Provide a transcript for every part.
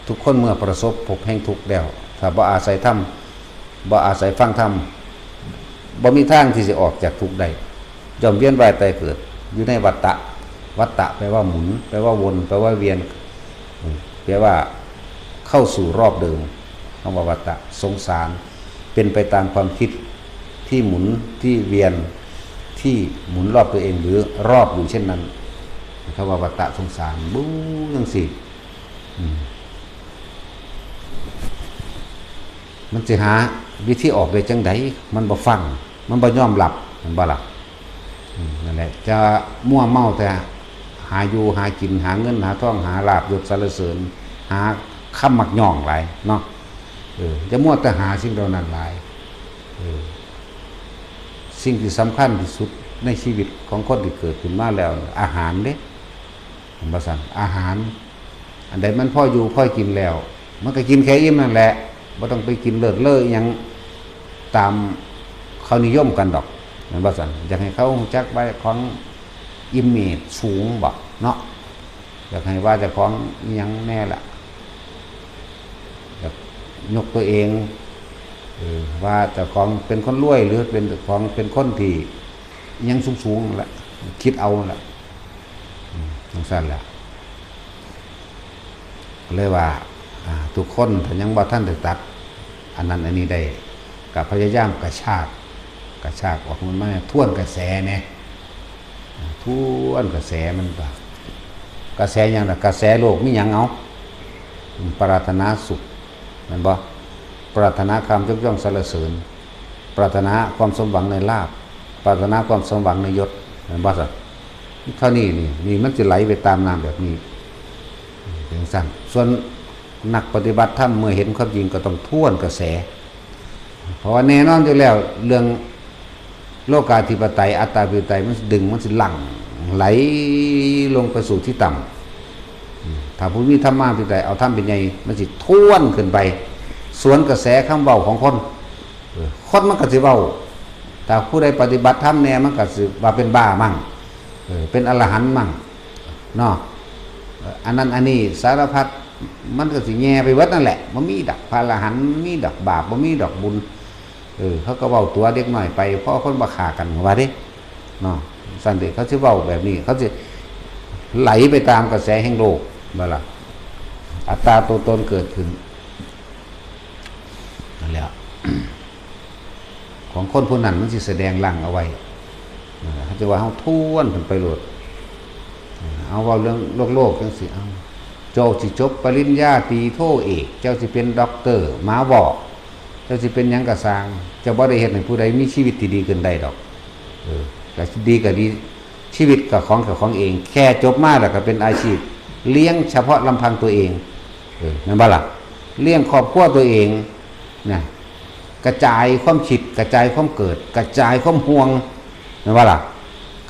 ທຸກຄົນເມື່ອປະສົບພົບແຫ່ງທຸກແລ້ວ ຖ້າບໍ່ອາໄສທຳ ບໍ່ອາໄສຟັງທຳ ບໍ່ມີທາງທີ່ຊິອອກຈາກທຸກໄດ້ ຍ່ອມວຽນວ່າຍຕາຍເກີດຢູ່ໃນວັດຕະ. ວັດຕະແປວ່າໝູນ ແປວ່າວົນ ແປວ່າວຽນ ແປວ່າເຂົ້າສູ່ຮອບເດີມ. ຄຳວ່າວັດຕະ ສົງສານ ເປັນໄປຕາມຄວາມຄິດທີ່ໝູນ ທີ່ວຽນ ທີ່ໝູນຮອບຕົວເອງ ຫຼື ຮອບຢູ່ເຊັ່ນນັ້ນ. ຄຳວ່າວັດຕະສົງສານ ບູ ຈັ່ງຊີ້ ອືມ ມັນຊິຫາວິທີອອກໄດ້ຈັ່ງໃດ? ມັນບໍ່ຟັງ ມັນບໍ່ຍອມຮັບ ແມ່ນບໍ່ລະ? ອືມ ນັ້ນແຫຼະ ຈະມົວເມົາແຕ່ຫາຢູ່ຫາກິນ ຫາເງິນຫາທອງ ຫາລາບຍົດສັນລະເສີນ ຫາຄຳມັກຍ້ອງຫຼາຍເນາະ. ເອີ ຢ່າມົວແຕ່ຫາສິ່ງເຫຼົ່ານັ້ນຫຼາຍ. ເອີ ສິ່ງທີ່ສຳຄັນທີ່ສຸດໃນຊີວິດຂອງຄົນທີ່ເກີດຂຶ້ນມາແລ້ວ ອາຫານເດ້ ແມ່ນບໍ່ຊັ້ນ? ອາຫານ ອັນໃດມັນພໍຢູ່ພໍກິນແລ້ວ ມັນກໍກິນແຄ່ອີ່ມນັ້ນແຫຼະ ບໍ່ຕ້ອງໄປກິນເລີດເລີອີ່ຫຍັງຕາມເຂົານິຍົມກັນດອກ ແມ່ນບໍ່ຊັ້ນ? ຢາກໃຫ້ເຂົາຮູ້ຈັກວ່າຂອງ image ສູງບໍເນາະ ຢາກໃຫ້ວ່າເຈົ້າຂອງອີ່ຫຍັງແດ່ລະ ຢາກຍົກຕົວເອງ ເອີ ວ່າເຈົ້າຂອງເປັນຄົນລວຍ ຫຼື ເປັນເຈົ້າຂອງເປັນຄົນທີ່ອີ່ຫຍັງສູງໆນັ້ນລະ ຄິດເອົານັ້ນລະ ອືມ ຈັ່ງຊັ້ນລະ. ກໍເລີຍວ່າ ອ່າ ທຸກຄົນຖ້າຍັງບໍ່ທັນໄດ້ຕັດອັນນັ້ນອັນນີ້ໄດ້ ກໍພະຍາຍາມກະຊາກ ກະຊາກອອກ ມັນມາທວນກະແສແດ່ ທວນກະແສມັນໄປ. ກະແສຫຍັງລະ? ກະແສໂລກມີຫຍັງເອົາ? ປາຖະໜາສຸກ ແມ່ນບໍ່? ປາຖະໜາຄຳຍົກຍ້ອງສັນລະເສີນ ປາຖະໜາຄວາມສົມຫວັງໃນລາບ ປາຖະໜາຄວາມສົມຫວັງໃນຍົດ ແມ່ນບໍ່ຊັ້ນ? ເທົ່ານີ້ນີ້ ນີ້ມັນຊິໄຫຼໄປຕາມນ້ຳແບບນີ້ ເປັນຈັ່ງຊັ້ນ. ສ່ວນນັກປະຕິບັດທຳເມື່ອເຫັນຄວາມຈິງກໍຕ້ອງທວນກະແສ ເພາະວ່າແນ່ນອນຢູ່ແລ້ວ ເລື່ອງໂລກາທິປະໄຕ ອັດຕາທິປະໄຕ ມັນຊິດຶງ ມັນຊິຫຼັ່ງໄຫຼລົງໄປສູ່ທີ່ຕ່ຳ. ຖ້າຜູ້ມີທຳມາທິປະໄຕ ເອົາທຳເປັນໃຫຍ່ ມັນຊິທວນຂຶ້ນໄປ ສວນກະແສຄຳເວົ້າຂອງຄົນ. ເອີ ຄົນມັນກໍຊິເວົ້າ ຖ້າຜູ້ໃດປະຕິບັດທຳແດ່ ມັນກໍຊິວ່າເປັນບ້າມັ້ງ ເອີ ເປັນອະລະຫັນມັ້ງເນາະ ເອີ ອັນນັ້ນອັນນີ້ສາລະພັດ ມັນກໍຊິແຍ່ໄປເບິດນັ້ນແຫຼະ. ບໍ່ມີດອກພະອະລະຫັນ ບໍ່ມີດອກບາບ ບໍ່ມີດອກບຸນ ເອີ ເຂົາກໍເວົ້າຕົວະເດັກນ້ອຍໄປ ພໍຄົນບໍ່ຂ້າກັນວ່າເດ້ເນາະ. ຊັ້ນເດ ເຂົາຊິເວົ້າແບບນີ້ ເຂົາຊິໄຫຼໄປຕາມກະແສແຫ່ງໂລກ ແມ່ນບໍ່ລະ? ອັດຕາຕົວຕົນເກີດຂຶ້ນ ນັ້ນແຫຼະ ຂອງຄົນຜູ້ນັ້ນມັນຊິສະແດງຫຼັ່ງເອົາໄວ້. ເອີ ເຮົາຈະວ່າເຮົາທວນຂຶ້ນໄປໂລດ ເອົາເວົ້າເລື່ອງໂລກໆ ຈັ່ງຊີ້ ເອົາ ເຈົ້າຊິຈົບປະລິນຍາຕີໂທເອກ ເຈົ້າຊິເປັນດັອກເຕີ ໝາວອກ ເຈົ້າຊິເປັນຫຍັງກໍຊ່າງ ເຈົ້າບໍ່ໄດ້ເຮັດໃຫ້ຜູ້ໃດມີຊີວິດທີ່ດີຂຶ້ນໄດ້ດອກ. ເອີ ກໍດີກໍດີ ຊີວິດກໍຂອງເຈົ້າຂອງເອງ ແຄ່ຈົບມາແລ້ວກໍເປັນອາຊີບລ້ຽງສະເພາະລຳພັງຕົວເອງ ເອີ ແມ່ນບໍ່ລະ? ລ້ຽງຄອບຄົວຕົວເອງນະ ກະຈາຍຄວາມຄິດ ກະຈາຍຄວາມເກີດ ກະຈາຍຄວາມຫ່ວງ ແມ່ນບໍ່ລະ?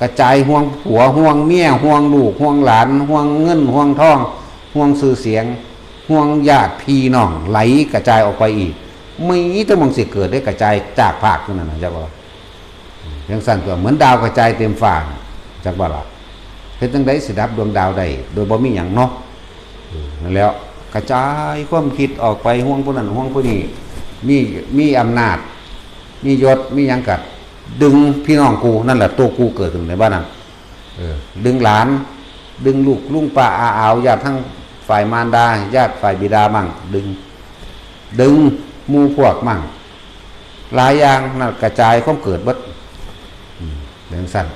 ກະຈາຍຫ່ວງຜົວ ຫ່ວງເມຍ ຫ່ວງລູກ ຫ່ວງຫຼານ ຫ່ວງເງິນ ຫ່ວງທອງ ຫ່ວງຊື່ສຽງ ຫ່ວງຍາດພີ່ນ້ອງ ໄຫຼກະຈາຍອອກໄປອີກ. ມີແຕ່ໝ່ອງຊິເກີດໄດ້ກະຈາຍຈາກພາກຢູ່ນັ້ນນະ ຈັກບໍ່? ຈັ່ງຊັ້ນຕົວະ ເໝືອນດາວກະຈາຍເຕັມຟ້າ ຈັກບໍ່ລະ? ເຮັດຈັ່ງໃດຊິດັບດວງດາວໄດ້ໂດຍບໍ່ມີຫຍັງເນາະ? ເອີ ນັ້ນແຫຼະ ກະຈາຍຄວາມຄິດອອກໄປ ຫ່ວງຜູ້ນັ້ນຫ່ວງຜູ້ນີ້ ມີ ມີອຳນາດ ມີຍົດ ມີຫຍັງກະດຶງພີ່ນ້ອງກູ ນັ້ນແຫຼະ ໂຕກູເກີດຂຶ້ນໃນບ້ານນັ້ນ. ເອີ ດຶງຫຼານ ດຶງລູກ ລຸງ ປ້າ ອາ ອາວ ຍາດທາງຝ່າຍມານດາ ຍາດຝ່າຍບິດາໝັ້ງ ດຶງ ດຶງໝູ່ພວກໝັ້ງ ຫຼາຍຢ່າງນັ້ນ ກະຈາຍຄວາມເກີດເບິດ. ອືມ ເປັນຈັ່ງຊັ້ນ